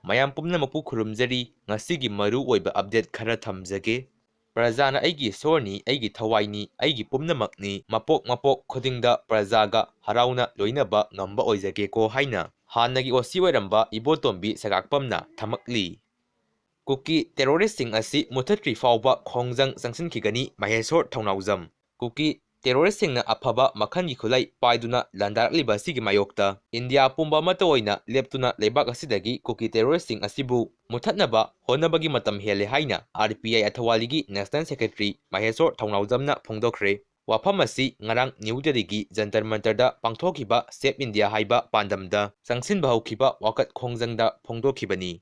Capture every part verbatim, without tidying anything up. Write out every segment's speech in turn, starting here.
ꯃꯌꯥꯝ ꯄꯨꯝꯅꯃꯛꯄꯨ ꯈꯨꯔꯨꯝꯖꯔꯤ꯫ ꯉꯁꯤꯒꯤ ꯃꯔꯨ ꯑꯣꯏꯕ update ꯈꯔ ꯊꯝꯖꯒꯦ꯫ "ꯄ꯭ꯔꯖꯥꯅ ꯑꯩꯒꯤ ꯏꯁꯣꯔꯅꯤ, ꯑꯩꯒꯤ ꯊꯋꯥꯏꯅꯤ, ꯑꯩꯒꯤ ꯄꯨꯝꯅꯃꯛꯅꯤ꯫ ꯃꯄꯣꯛ ꯃꯄꯣꯛ ꯈꯨꯗꯤꯡꯗ ꯄ꯭ꯔꯖꯥꯒ ꯍꯔꯥꯎꯅ ꯂꯣꯏꯅꯕ ꯉꯝꯕ ꯑꯣꯏꯖꯒꯦꯀꯣ" ꯍꯥꯏꯅ ꯍꯥꯟꯅꯒꯤ OC ꯑꯣꯏꯔꯝꯕ ꯏꯕꯣꯇꯣꯝꯕꯤ ꯁꯒꯥꯛꯄꯝꯅ ꯊꯝꯃꯛꯂꯤ꯫ ꯀꯨꯀꯤ terroristꯁꯤꯡ ꯑꯁꯤ ꯃꯨꯊꯠꯇ꯭ꯔꯤ ꯐꯥꯎꯕ ꯈꯣꯡꯖꯪ ꯆꯪꯁꯤꯟꯈꯤꯒꯅꯤ, ꯃꯍꯦꯁꯣꯔ ꯊꯧꯅꯥꯎꯖꯝ꯫ ꯀꯨꯀꯤ terroristꯁꯤꯡꯅ ꯑꯐꯕ ꯃꯈꯜꯒꯤ ꯈꯨꯠꯂꯥꯏ ꯄꯥꯏꯗꯨꯅ ꯂꯥꯟꯗꯥꯔꯛꯂꯤꯕ ꯑꯁꯤꯒꯤ ꯃꯥꯌꯣꯛꯇ ꯏꯟꯗꯤꯌꯥ ꯄꯨꯝꯕ ꯑꯃꯠꯇ ꯑꯣꯏꯅ ꯂꯦꯞꯇꯨꯅ ꯂꯩꯕꯥꯛ ꯑꯁꯤꯗꯒꯤ ꯀꯨꯀꯤ terroristꯁꯤꯡ ꯑꯁꯤꯕꯨ ꯃꯨꯊꯠꯅꯕ ꯍꯣꯠꯅꯕꯒꯤ ꯃꯇꯝ ꯍꯦꯜꯂꯦ ꯍꯥꯏꯅ RPI ꯑꯊꯋꯥꯂꯤꯒꯤ National Secretary ꯃꯍꯦꯁꯣꯔ ꯊꯧꯅꯥꯎꯖꯝꯅ ꯐꯣꯡꯗꯣꯛꯈ꯭ꯔꯦ꯫ ꯋꯥꯐꯝ ꯑꯁꯤ ꯉꯔꯥꯡ ꯅ꯭ꯌꯨ ꯗꯦꯜꯂꯤꯒꯤ ꯖꯟꯇꯔ ꯃꯟꯇꯔꯗ ꯄꯥꯡꯊꯣꯛꯈꯤꯕ Save India ꯍꯥꯏꯕ ꯄꯥꯟꯗꯝꯗ ꯆꯪꯁꯤꯟꯕ ꯍꯧꯈꯤꯕ ꯋꯥꯀꯠ ꯈꯣꯡꯖꯪꯗ ꯐꯣꯡꯗꯣꯛꯈꯤꯕꯅꯤ꯫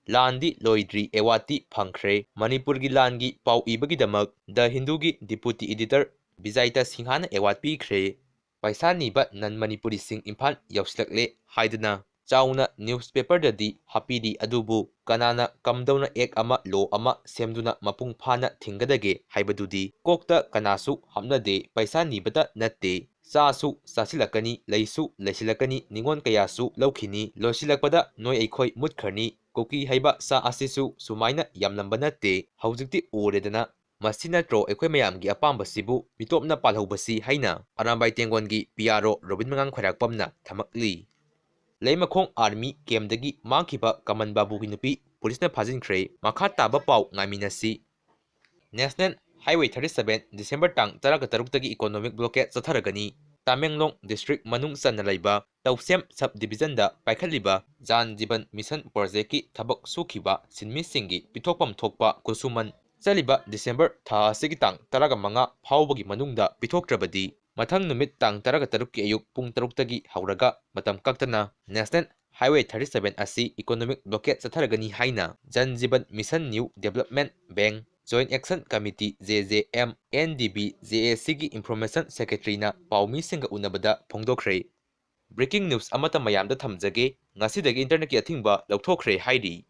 "ꯂꯥꯟꯗꯤ ꯂꯣꯏꯗ꯭ꯔꯤ, awardꯇꯤ ꯐꯪꯈ꯭ꯔꯦ"꯫ ꯃꯅꯤꯄꯨꯔꯒꯤ ꯂꯥꯟꯒꯤ ꯄꯥꯎ ꯏꯕꯒꯤꯗꯃꯛ The Hinduꯒꯤ deputy editor ꯕꯤꯖꯥꯏꯇꯥ ꯁꯤꯡꯍꯥꯅ award ꯄꯤꯈ꯭ꯔꯦ꯫ "ꯄꯩꯁꯥ ꯅꯤꯕ non Manipuriꯁꯤꯡ ꯏꯝꯐꯥꯜ ꯌꯧꯁꯤꯜꯂꯛꯂꯦ" ꯍꯥꯏꯗꯨꯅ ꯆꯥꯎꯅ newspaperꯗꯗꯤ ꯍꯥꯞꯄꯤꯔꯤ, ꯑꯗꯨꯕꯨ ꯀꯅꯥꯅ ꯀꯝꯗꯧꯅ act ꯑꯃ, law ꯑꯃ ꯁꯦꯝꯗꯨꯅ ꯃꯄꯨꯡ ꯐꯥꯅ ꯊꯤꯡꯒꯗꯒꯦ ꯍꯥꯏꯕꯗꯨꯗꯤ ꯀꯣꯛꯇ ꯀꯅꯥꯁꯨ ꯍꯥꯞꯅꯗꯦ꯫ ꯄꯩꯁꯥ ꯅꯤꯕꯇ ꯅꯠꯇꯦ, ꯆꯥꯁꯨ ꯆꯥꯁꯤꯜꯂꯛꯀꯅꯤ, ꯂꯩꯁꯨ ꯂꯩꯁꯤꯜꯂꯛꯀꯅꯤ, ꯅꯤꯉꯣꯜ ꯀꯌꯥꯁꯨ ꯂꯧꯈꯤꯅꯤ꯫ ꯂꯣꯏꯁꯤꯜꯂꯛꯄꯗ ꯅꯣꯏ ꯑꯩꯈꯣꯏ ꯃꯨꯠꯈ꯭ꯔꯅꯤ꯫ ꯀꯨꯀꯤ ꯍꯥꯏꯕ ꯆꯥ ꯑꯁꯤꯁꯨ ꯁꯨꯃꯥꯏꯅ ꯌꯥꯝꯂꯝꯕ ꯅꯠꯇꯦ, ꯍꯧꯖꯤꯛꯇꯤ ꯎꯔꯦꯗꯅ꯫ ꯃꯁꯤ ꯅꯠꯇ꯭ꯔꯣ ꯑꯩꯈꯣꯏ ꯃꯌꯥꯝꯒꯤ ꯑꯄꯥꯝꯕꯁꯤꯕꯨ ꯃꯤꯇꯣꯞꯅ ꯄꯥꯜꯍꯧꯕꯁꯤ ꯍꯥꯏꯅ ꯑꯔꯥꯝꯕꯥꯏ ꯇꯦꯡꯒꯣꯟꯒꯤ PRO ꯔꯣꯕꯤꯟ ꯃꯉꯥꯡ ꯈ꯭ꯋꯥꯏꯔꯥꯛꯄꯝꯅ ꯊꯝꯃꯛꯂꯤ꯫ ꯂꯩꯃꯈꯣꯡ army campꯇꯒꯤ ꯃꯥꯡꯈꯤꯕ ꯀꯃꯟ ꯕꯥꯕꯨꯒꯤ ꯅꯨꯄꯤ ꯄꯨꯂꯤꯁꯅ ꯐꯥꯖꯤꯟꯈ꯭ꯔꯦ꯫ ꯃꯈꯥ ꯇꯥꯕ ꯄꯥꯎ ꯉꯥꯏꯃꯤꯟꯅꯁꯤ꯫ National Highway thirty seven December ꯇꯥꯡ ꯇꯔꯥꯒ ꯇꯔꯨꯛꯇꯒꯤ economic blockade ꯆꯠꯊꯔꯒꯅꯤ꯫ ꯇꯃꯦꯡꯂꯣꯡ district ꯃꯅꯨꯡ ꯆꯟꯅ ꯂꯩꯕ ꯇꯧꯁꯦꯝ sub divisionꯗ ꯄꯥꯏꯈꯠꯂꯤꯕ ꯖꯥꯟ ꯖꯤꯕꯟ ꯃꯤꯁꯟ projectꯀꯤ ꯊꯕꯛ ꯁꯨꯈꯤꯕ ꯁꯤꯟꯃꯤꯁꯤꯡꯒꯤ ꯄꯤꯊꯣꯛꯐꯝ ꯊꯣꯛꯄ ꯈꯨꯠꯁꯨꯃꯟ ꯆꯠꯂꯤꯕ December ꯊꯥ ꯑꯁꯤꯒꯤ ꯇꯥꯡ ꯇꯔꯥꯒ ꯃꯉꯥ ꯐꯥꯎꯕꯒꯤ ꯃꯅꯨꯡꯗ ꯄꯤꯊꯣꯛꯇ꯭ꯔꯕꯗꯤ ꯃꯊꯪ ꯅꯨꯃꯤꯠ ꯇꯥꯡ ꯇꯔꯥꯒ ꯇꯔꯨꯛꯀꯤ ꯑꯌꯨꯛ ꯄꯨꯡ ꯇꯔꯨꯛꯇꯒꯤ ꯍꯧꯔꯒ ꯃꯇꯝ ꯀꯛꯇꯅ National Highway thirty seven ꯑꯁꯤ economic blockade ꯆꯠꯊꯔꯒꯅꯤ ꯍꯥꯏꯅ Jan Jiban mission new development bank Joint Action Committee, JJM, NDB, JACꯒꯤ information secretaryꯅ ꯄꯥꯎꯃꯤꯁꯤꯡꯒ ꯎꯅꯕꯗ ꯐꯣꯡꯗꯣꯛꯈ꯭ꯔꯦ꯫ Breaking news ꯑꯃꯠꯇ ꯃꯌꯥꯝꯗ ꯊꯝꯖꯒꯦ꯫ ꯉꯁꯤꯗꯒꯤ internetꯀꯤ ꯑꯊꯤꯡꯕ ꯂꯧꯊꯣꯛꯈ꯭ꯔꯦ ꯍꯥꯏꯔꯤ꯫